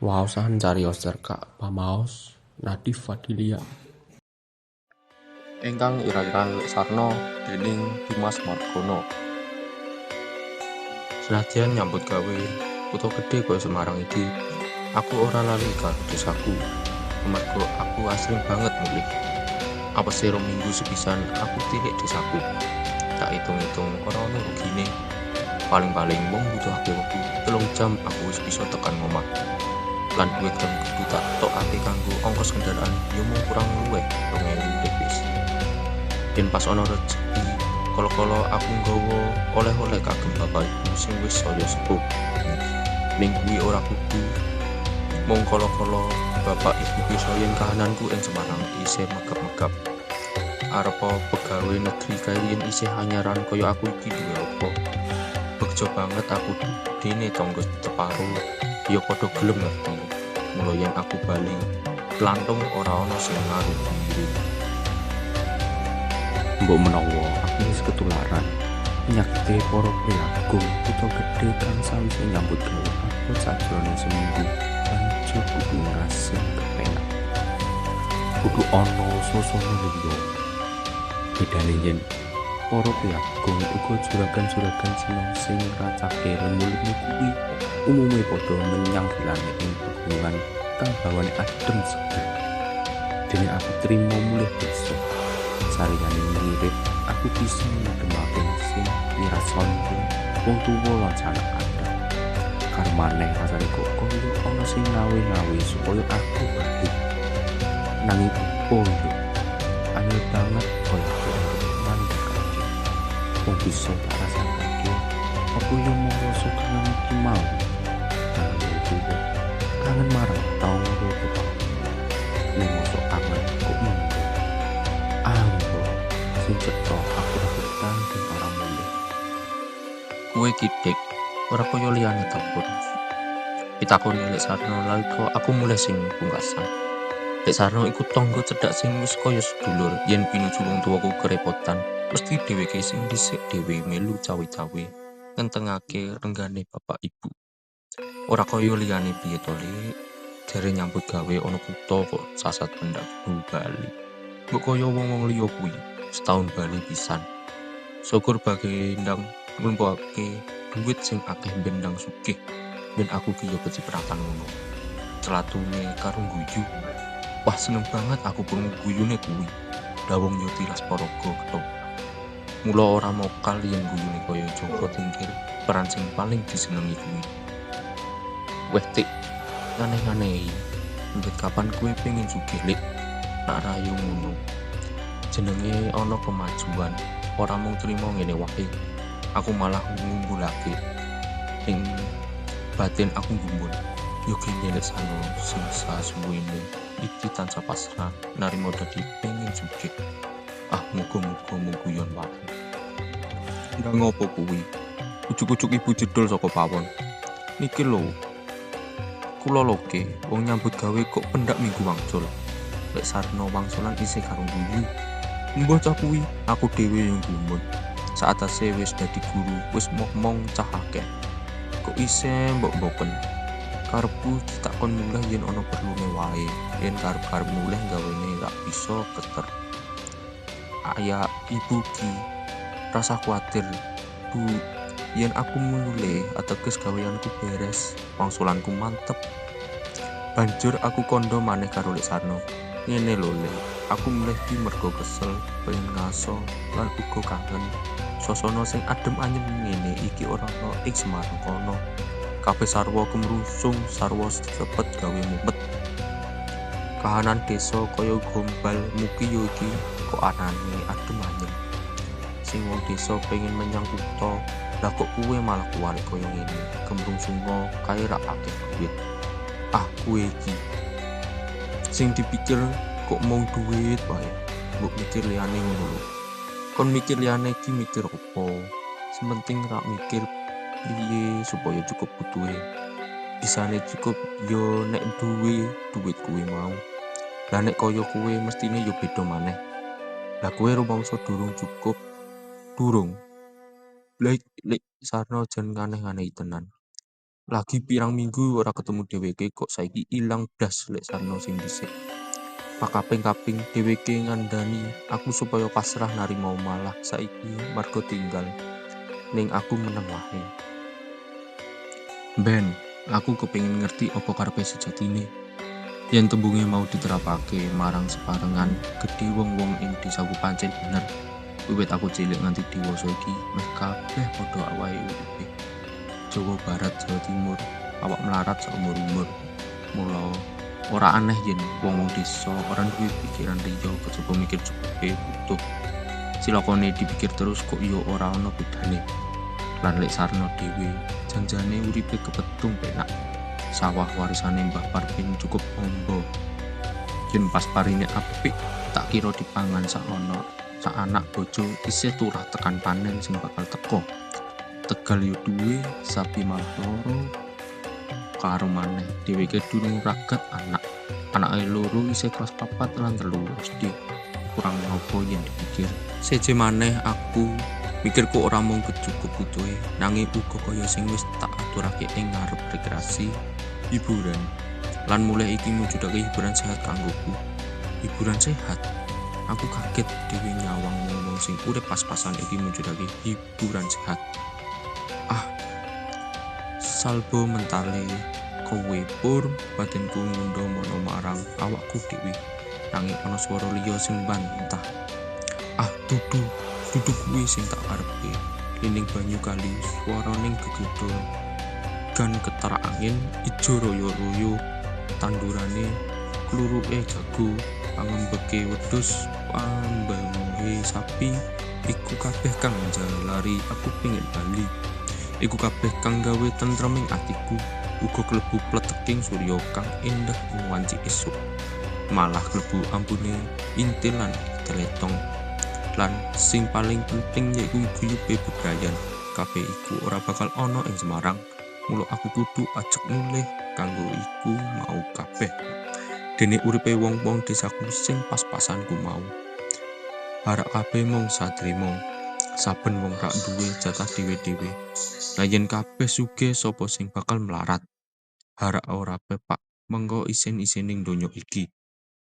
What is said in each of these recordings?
Waosan cariyos cerkak pamaos Nadhif Fadilia. Ingkang ira-iran Lek Sarno dening Dimas Margono. Senadyan nyambut gawe kutha gedhe kaya Semarang iki, aku ora lali karo desaku. Amarga aku asring banget mulih. Apese 2 minggu sepisan aku tilik desaku. Tak itung-itung ora ono rugine. Paling-paling mung mbutuhake wektu 3 jam aku wis bisa tekan ngomah. Lan duit kang kudu tak tokake kanggo ongkos kendaraan ya mung kurang luwih 2000 tipis. Yen pas ana rejeki, kala-kala aku nggawa oleh-oleh kagem bapak ibu sing wis saya sepuh. Ning kuwi ora kudu mung kala-kala bapak ibu pirsa yen kahananku ing Semarang isih megap-megap. Arepa pegawe negeri kae yen isih anyaran kaya aku iki duwe apa? Begja banget aku dene tangga teparo ya padha gelem ngerti. Mula yen aku bali tlanthung ora ana sing ngaruhi. Mbok menawa aku wis ketularan penyakite para priyagung kutha gedhe kang sawise nyambut gawe abot sajrone seminggu banjur kudu ngasing kepenak. Kudu ana swasana liya. Bedane yen para priyagung uga juragan-juragan Cina sing ngracake lemu-lemu kuwi umume padha menyang vilane ing pegunungan kang hawane adem seger. Dene aku trima mulih desa. Saliyane ngirit, aku bisa ngademake mesin miras lontong wong tuwa lan sanak kathah. Karo maneh rasane kok kaya ana sing ngawe-ngawe supaya aku bali. Nanging opo yo? Angel banget kaya aku arep ngandhakake. Wong bisa tak rasakake apa yo mung rasa kangen iki mau. Kangen wong tuwa, kangen marang tangga teparo. Ning mosok kangen kok mung ambo sing cetha aku ora betah yen ora mulih. Kowe iki, Dik, ora kaya liyane ta, Pur? Pitakone Lek Sarno nalika aku mulih sing pungkasan. Lek Sarno iku tangga cedhak sing wis kaya sedulur. Yen pinuju wong tuwaku kerepotan, mesti dheweke sing dhisik dhewe melu cawe-cawe ngentengake renggane bapak ibu. Ora kaya liyane piye to, Lik? Jare nyambut gawe ana kutha kok sasat pendak kudu bali. Mbok kaya wong-wong liya kuwi, setaun bali pisan. Syukur bage ndang nglumpukake duit sing akeh ben ndang sugih, ben aku ki ya kecipratan ngono. Celatune karo ngguyu. Wah, seneng banget aku krungu guyune kuwi. Lah wong yo tilas paraga kethoprak. Mula ora mokal yen guyune kaya Jaka Tingkir, peran sing paling disenengi kuwi. Weh, Tik, nganeh-nganehi. Wiwit kapan kowe pengen sugih, Lik? Nak ra yo ngono. Jenenge ana kemajuan, ora mung trima ngene wae. Aku malah ngunggulake. Ing batin aku nggumun. Yo gene Lek Sarno sing sasuwene iki tansah pasrah narima dadi pengen sugih. Ah, muga-muga mung guyon wae. Ndang ngopo kuwi? Ujug-ujug ibu jedul saka pawon. Niki lho. Kula loke wong nyambut gawe kok pendak minggu wangsul. Lek Sarno wangsulan isih karo guyu. Mbah cah kuwi, aku dhewe yo gumun. Saatase wis dadi guru, wis momong cah akeh. Kok isih mbok-mboken. Karepku ditakon mulih yen ana perlune wae. Yen karep-karep mulih gawene rak bisa keter. Ayah ibu ki rasah kuatir, Bu. Yen aku mulih ateges gaweanku beres, wangsulanku mantep. Banjur aku kandha maneh karo Lek Sarno. Ngene lho, Lek, aku mulih ki merga kesel, pengen ngaso lan uga kangen. Swasana sing adem anyem ngene iki ora ana ing Semarang kono. Kabeh sarwa kemrungsung, sarwa sepet gawe mumet. Kahanan desa kaya gombal muki yo iki kok anane adem anyem. Sing wong desa pengen menyang kutha, lah kok kowe malah kuwalik kaya ngene, kemrungsunga kae rak akeh duit. Ah, kowe iki sing dipikir kok mung duit wae. Mbok mikir liyane ngono lho. Kon mikir liyane iki mikir opo? Sing penting rak mikir piye supaya cukup butuhe. Bisane cukup yo nek duwe duit kuwi mau. Lah nek kaya kowe mestine yo beda maneh. Lah kowe rumangsa durung cukup, durung. Lek Lek Sarno jan nganeh-nganehi tenan. Lagi pirang minggu ora ketemu dheweke kok saiki ilang blas Lek Sarno sing dhisik. Pakaping-kaping dheweke ngandani aku supaya pasrah narima malah saiki marga tinggal. Ning aku meneng wae. Ben, aku kepengin ngerti apa karepe sejatine. Yen tembunge mau diterapake marang separengan gedhe wong-wong ing desaku pancen bener. Wiwit aku cilik nganti dewasa iki meh kabeh padha awahe uripe. Jawa Barat, Jawa Timur, awak melarat saumur-umur. Mula ora aneh yen wong-wong desa ora duwe pikiran liya kejaba mikir cukupe butuh. Cilakane dipikir terus kok ya ora ana bedane. Lan Lek Sarno dhewe janjane uripe kepetung penak. Sawah warisane Mbah Parpin cukup ombo. Yen pas parine apik tak kira dipangan sak anak bojo isih turah tekan panen sing bakal teko. Tegal yo duwe, sapi malah loro. Karo maneh dheweke durung ragat anak. Anake loro isih kelas 4 lan 3 SD. Kurang nopo yen dipikir. Seje maneh aku mikirku ora mung kecukup butuhe, nanging uga kaya sing wis tak aturake ing ngarep rekreasi, hiburan. Lan mulai iki mujudake hiburan sehat kanggoku. Hiburan sehat. Aku kaget dhewe nyawang wong-wong sing urip pas-pasan iki mujudake hiburan sehat. Ah, salbo mentale kowe pur batinku ngundha mono marang awakku dhewe. Nanging ana swara liya sing bantah. Ah, dudu kuwi sing tak karepke. Lining banyu kali swaraning gegedhon gan ketara angin ijo royo-royo tandurane kluruke jago pangembeke wedhus pambanguhe sapi iku kabeh kang njalari aku pengin bali. Iku kabeh kang gawe tentreming atiku, uga klebu pleteking surya kang endah ing wanci esuk. Malah klebu ambune intil lan teletong. Lan sing paling penting yaiku guyupe bebrayan. Kabeh iku ora bakal ana ing Semarang. Mula aku kudu ajeg mulih kanggo iku mau kabeh. Dene uripe wong-wong desaku sing pas-pasanku mau. Harak kabeh mung sadremo. Saben wong rak duwe jatah dhewe-dhewe. Lah yen kabeh sugih sapa sing bakal melarat? Harak ora pepak mengko isin-isining donya iki.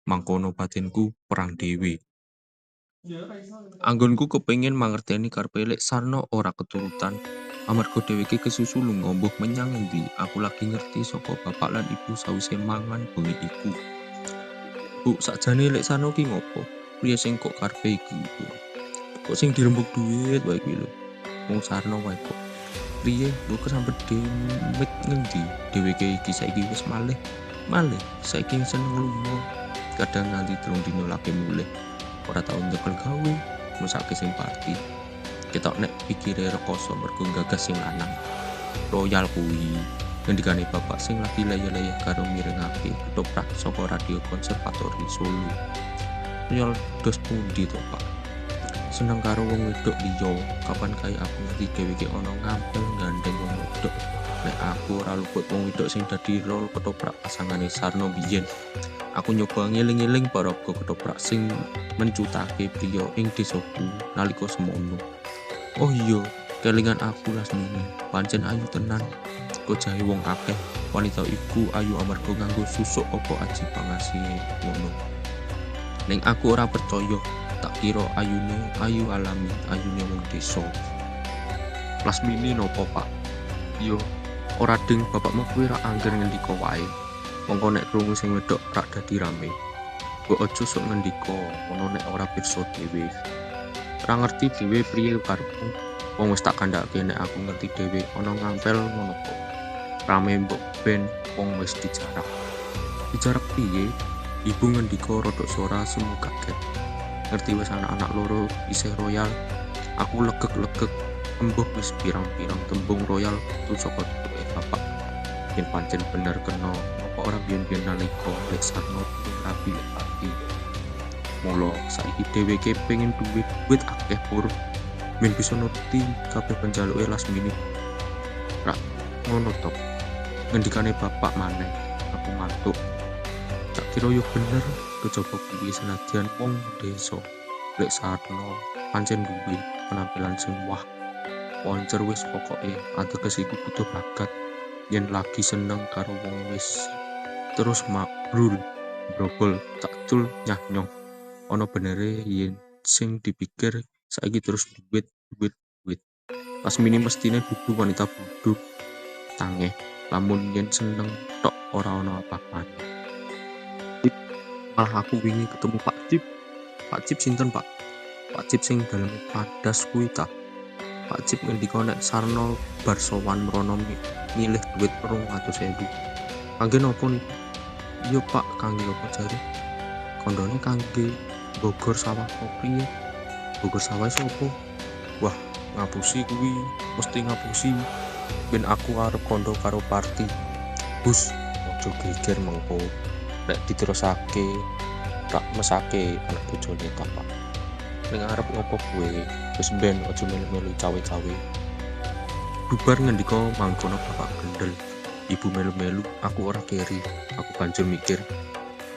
Mangkono batinku perang dhewe. Anggonku kepengin mangerteni karepe Lek Sarno ora keturutan. Amarga dheweke kesusu lunga mbuh menyang endi, aku lagi ngerti saka bapak lan ibu sawise mangan bengi iku. Bu, sakjane Lek Sarno ki ngopo? Priye sing kok karepe iki iku? Kok sing dirembuk duit wae kuwi lho. Wong Sarno wae kok. Priye mbok kesambet demit ngendi? Dheweke iki saiki wis malih. Malih, saiki seneng lunga. Kadang nganti 3 dina lagi mulih. Ora tau nyekel gawe, mesake sing party. Ketok nek pikire rekoso mergo gagas sing lanang. Royal kuwi. Ngendikane bapak sing lagi leyeh-leyeh karo mirengake ketoprak saka radio konservatori Solo. Royal dos pundi to, Pak? Seneng karo wong wedok liya. Kapan kae aku ngerti dheweke ana ngampel gandeng wong wedok. Nek aku ora luput wong wedok sing dadi rol ketoprak pasangane Sarno biyen. Aku nyoba ngeling-eling paraga ketoprak sing mencutake priya ing desaku nalika semono. Oh iya, kelingan aku Lasmini, pancen ayu tenan. Kojahe wong akeh, wanita iku ayu amarga nganggo susuk apa aji pangasihe ngono. Ning aku ora percaya, tak kira ayune ayu alami, ayune wong desa. Lasmini nopo, Pak? Yo, ora ding, bapakmu kuwi rak angger ngendika wae. Mongko nek krungu sing wedok rak dadi rame. Mbok aja sok ngendika ngono nek ora pirsa dhewe. Ora ngerti dhewe priye karepmu. Wong wis tak kandhake nek aku ngerti dhewe ana ngampel ngono kok. Rame mbok ben wong wis dijarak. Dijarak piye? Ibu ngendika rodok suara semu kaget. Ngerti wis anak-anak loro isih royal. Aku legek-legek embuh wis pirang-pirang tembung royal metu saka tutuke bapak. Yen pancen bener kena apa ora biyen-biyen nalika Lek Sarno durung rabi lek pati. Mula saiki dheweke pengin duit akeh pur ben bisa nuruti kabeh penjaluke Lasmini. Rak ngono to. Ngendikane bapak maneh, aku mantuk. Tak kira yo bener kejaba kuwi senadyan wong desa. Lek Sarno pancen duwe penampilan sing wah. Poncer wis pokoke ateges iku butuh bakat. Yen lagi seneng karo wong wis terus mabrul, brobol, cakcul, nyah nyoh. Ana benere yen sing dipikir saiki terus duit, duit, duit. Lasmini mestine dudu wanita bodho tangeh lamun yen seneng tok ora ana apa-apane. Malah aku wingi ketemu Pak Cip. Pak Cip sinten, Pak? Pak Cip sing daleme padas kuwi ta? Pak Cip ngendika nek Sarno bar sowan mrono nyilih dhuwit 200.000. Kangge napa niku? Iya Pak, kangge apa jare? Kandhane kangge bogor sawah apa piye? Bogor sawah sapa? Wah, ngapusi kuwi, mesti ngapusi. Ben aku arep kandha karo Parti. Bus, aja geger mengko. Nek diterusake rak mesake anak bojone ta, Pak. Ning arep ngopo kowe? Wis ben aja melu-melu cawe-cawe. Bubar ngendika mangkono bapak gendel. Ibu melu-melu, aku ora keri. Aku banjur mikir,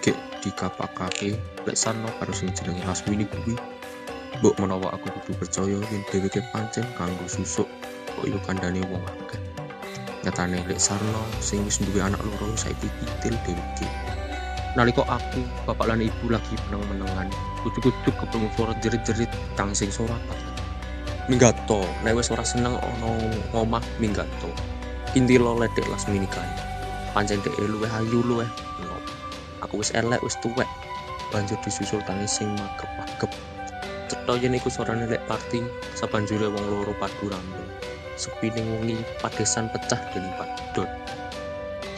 gek dikapakake lek Sarno karo sing jenenge Lasmini kuwi. Mbok menawa aku kudu percaya yen dheweke pancen kanggo susuk kok yo kandhane wong akeh. Nyatane lek Sarno sing wis duwe anak loro saiki kitil dheweke. Nalika aku, bapak lan ibu lagi meneng-menengan, kucuk-kucuk keprungu suara jerit-jerit tang sing suara banget. Minggato, nek wis ora seneng ana ngomah minggato. Kintila ledek Lasmini kae. Pancen dheke luwih ayu luwih enom. Aku wis elek wis tuwek. Banjur disusul tangis sing magep-magep. Cetha yen iku suarane Lek Parti, sabanjure wong loro padu rame. Sepi ning wengi padesan pecah dening padon.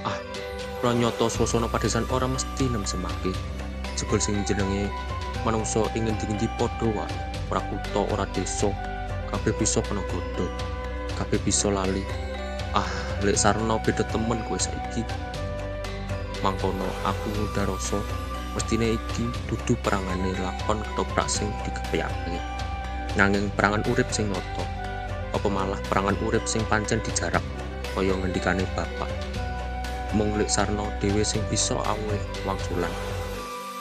Ah, ranyata swasana padesan ora mesti nemsemake. Jebul sing jenenge manungsa ing ngendi-endi padha wae, ora kutha, ora desa, kabeh bisa kena godha, kabeh bisa lali. Ah, Lek Sarno beda temen kowe saiki. Mangkono aku ngudar rasa mestine iki dudu perangane lakon ketoprak sing dikepyake. Nanging perangan urip sing nyata. Apa malah perangan urip sing pancen dijarak kaya ngendikane bapak. Mung Lek Sarno dhewe sing bisa aweh wangsulan.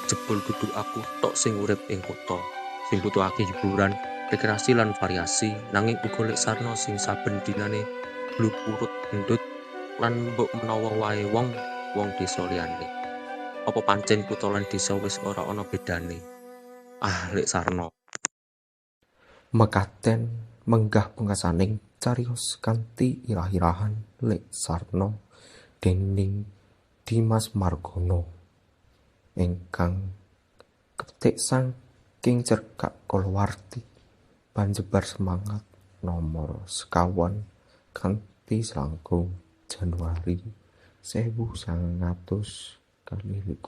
Jebul dudu aku tok sing urip ing kutha, sing butuhake hiburan, rekreasi lan variasi, nanging uga Lek Sarno sing saben dinane blupurut endut lan mbok menawa wae wong wong desa liyane. Apa pancen kutha lan desa wis ora ana bedane? Ah, Lek Sarno. Mekaten menggah pungkasaning cariyos kanthi irah-irahan Lek Sarno dening Dimas Margono ingkang kepetik saking cerkak kalawarti panjebar semangat nomor 5 kanthi selangkung Januari 1922.